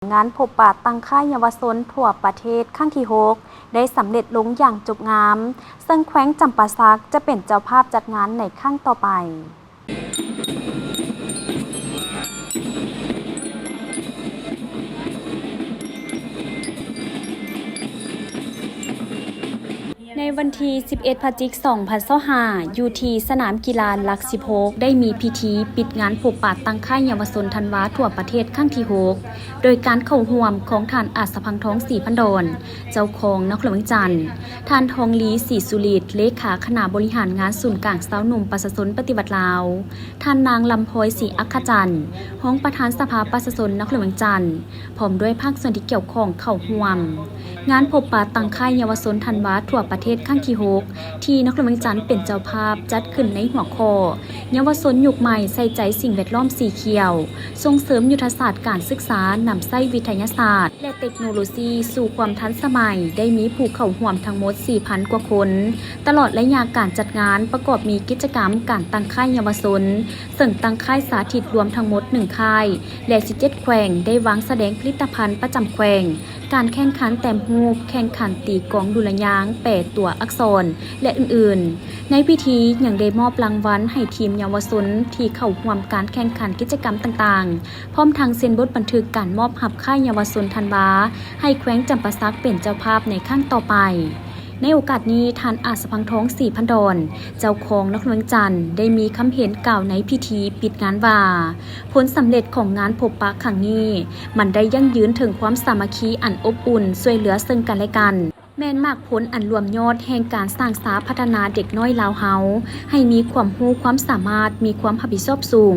ງານພົບປະຕັ້ງຄ້າຍເຍົາວະຊົນທົ່ວປະເທດຄັ້ງທີຫົກ ໄດ້ສຳເລັດລົງຢ່າງຈົບງາມ, ເຊິ່ງແຂວງຈຳປາສັກຈະເປັນເຈົ້າພາບຈັດງານໃນຄັ້ງຕໍ່ໄປ. ໃນວັນທີສິບເອັດ ພະຈິກ ສອງພັນຊາວຫ້າ ຢູ່ທີ່ສະໜາມກິລາຫຼັກສິບຫົກ ໄດ້ມີພິທີປິດງານພົບປະຕັ້ງຄ້າຍເຍົາວະຊົນທັນວາທົ່ວປະເທດຄັ້ງທີຫົກ ໂດຍການເຂົ້າຮ່ວມຂອງທ່ານ ອາດສະພັງທອງ ສີພັນດອນ ເຈົ້າຄອງນະຄອນຫຼວງວຽງຈັນ, ທ່ານ ທອງລີ ສີສຸລິດ ເລຂາຄະນະບໍລິຫານງານສູນກາງຊາວໜຸ່ມປະຊາຊົນປະຕິວັດລາວ, ທ່ານນາງ ລຳພອຍ ສີອັກຂະຈັນ ຮອງປະທານສະພາປະຊາຊົນນະຄອນຫຼວງວຽງຈັນ ພ້ອມດ້ວຍພາກສ່ວນທີ່ກ່ຽວຂ້ອງເຂົ້າຮ່ວມ. ງານພົບປະຕັ້ງຄ້າຍເຍົາວະຊົນທັນວາທົ່ວປະເທດຄັ້ງທີຫົກ ທີ່ນະຄອນຫຼວງວຽງຈັນເປັນເຈົ້າພາບ ຈັດຂຶ້ນໃນຫົວຂໍ້ ເຍົາວະຊົນຍຸກໃໝ່ໃສ່ໃຈສິ່ງແວດລ້ອມສີຂຽວ, ສົ່ງເສີມຍຸດທະສາດການສຶກສານຳໃຊ້ວິທະຍາສາດ ແລະ ເຕັກໂນໂລຊີສູ່ຄວາມທັນສະໄໝ, ໄດ້ມີຜູ້ເຂົ້າຮ່ວມທັງໝົດ ສີ່ພັນ ກວ່າຄົນ. ຕະຫຼອດໄລຍະການຈັດງານ ປະກອບມີກິດຈະກຳການຕັ້ງຄ້າຍເຍົາວະຊົນ, ເຊິ່ງຕັ້ງຄ້າຍສາທິດລວມທັງໝົດໜຶ່ງຄ້າຍ ແລະ ສິບເຈັດແຂວງ ໄດ້ວາງສະແດງຜະລິດຕະພັນປະຈຳແຂວງ, ການແຂ່ງຂັນແຕ້ມຮູບ, ແຂ່ງຂັນຕີກອງດຸລະຍາງແປຕົວອັກສອນ ແລະ ອື່ນໆ. ໃນພິທີຍັງໄດ້ມອບລາງວັນໃຫ້ທີມເຍົາວະຊົນທີ່ເຂົ້າຮ່ວມການແຂ່ງຂັນກິດຈະກຳຕ່າງໆ, ພ້ອມທັງເຊັນບົດບັນທຶກການມອບຮັບຄ້າຍເຍົາວະຊົນທັນວາ ໃຫ້ແຂວງຈຳປາສັກເປັນເຈົ້າພາບໃນຄັ້ງຕໍ່ໄປ. ໃນໂອກາດນີ້, ທ່ານ ອາດສະພັງທອງ ສີພັນດອນ ເຈົ້າຄອງນະຄອນຫຼວງວຽງຈັນ ໄດ້ມີຄຳເຫັນກ່າວໃນພິທີປິດງານວ່າ, ຜົນສຳເລັດຂອງງານພົບປະຄັ້ງນີ້ ມັນໄດ້ຢັ້ງຢືນເຖິງຄວາມສາມັກຄີອັນອົບອຸ່ນ ຊ່ວຍເຫຼືອເຊິ່ງກັນແລະກັນ, ແມ່ນໝາກຜົນອັນລວມຍອດແຫ່ງການສ້າງສາພັດທະນາເດັກນ້ອຍລາວເຮົາ ໃຫ້ມີຄວາມຮູ້ຄວາມສາມາດ, ມີຄວາມຮັບຜິດຊອບສູງ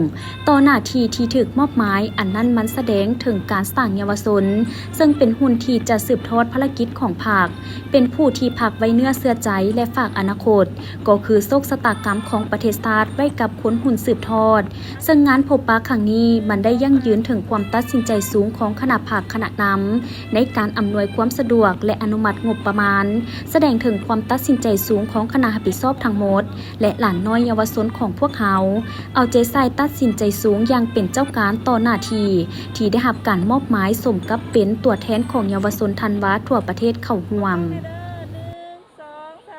ຕໍ່ໜ້າທີ່ທີ່ຖືກມອບໝາຍ, ອັນນັ້ນມັນສະແດງເຖິງການສ້າງເຍົາວະຊົນ ເຊິ່ງເປັນຮຸ່ນທີ່ຈະສືບທອດພາລະກິດຂອງພັກ, ເປັນຜູ້ທີ່ພັກໄວ້ເນື້ອເຊື່ອໃຈ ແລະ ຝາກອະນາຄົດ ກໍຄືໂຊກຊະຕາກຳຂອງປະເທດຊາດໄວ້ກັບຄົນຮຸ່ນສືບທອດ. ເຊິ່ງງານພົບປະຄັ້ງນີ້ ມັນໄດ້ຢັ້ງຢືນເຖິງຄວາມຕັດສິນໃຈສູງຂອງຄະນະພັກຄະນະນຳ ໃນການອຳນວຍຄວາມສະດວກ ແລະ ອະນຸມັດງົບປະມານ, ສະແດງເຖິງຄວາມຕັດສິນໃຈສູງຂອງຄະນະຮັບຜິດຊອບທັງໝົດ ແລະ ຫຼານນ້ອຍເຍົາວະຊົນຂອງພວກເຮົາ ເອົາໃຈໃສ່ຕັດສິນໃຈສູງຢ່າງເປັນເຈົ້າການຕໍ່ໜ້າທີ່ ທີ່ໄດ້ຮັບການມອບໝາຍ ສົມກັບເປັນຕົວແທນຂອງເຍົາວະຊົນທັນວາທົ່ວປະເທດເຂົ້າຮ່ວມ.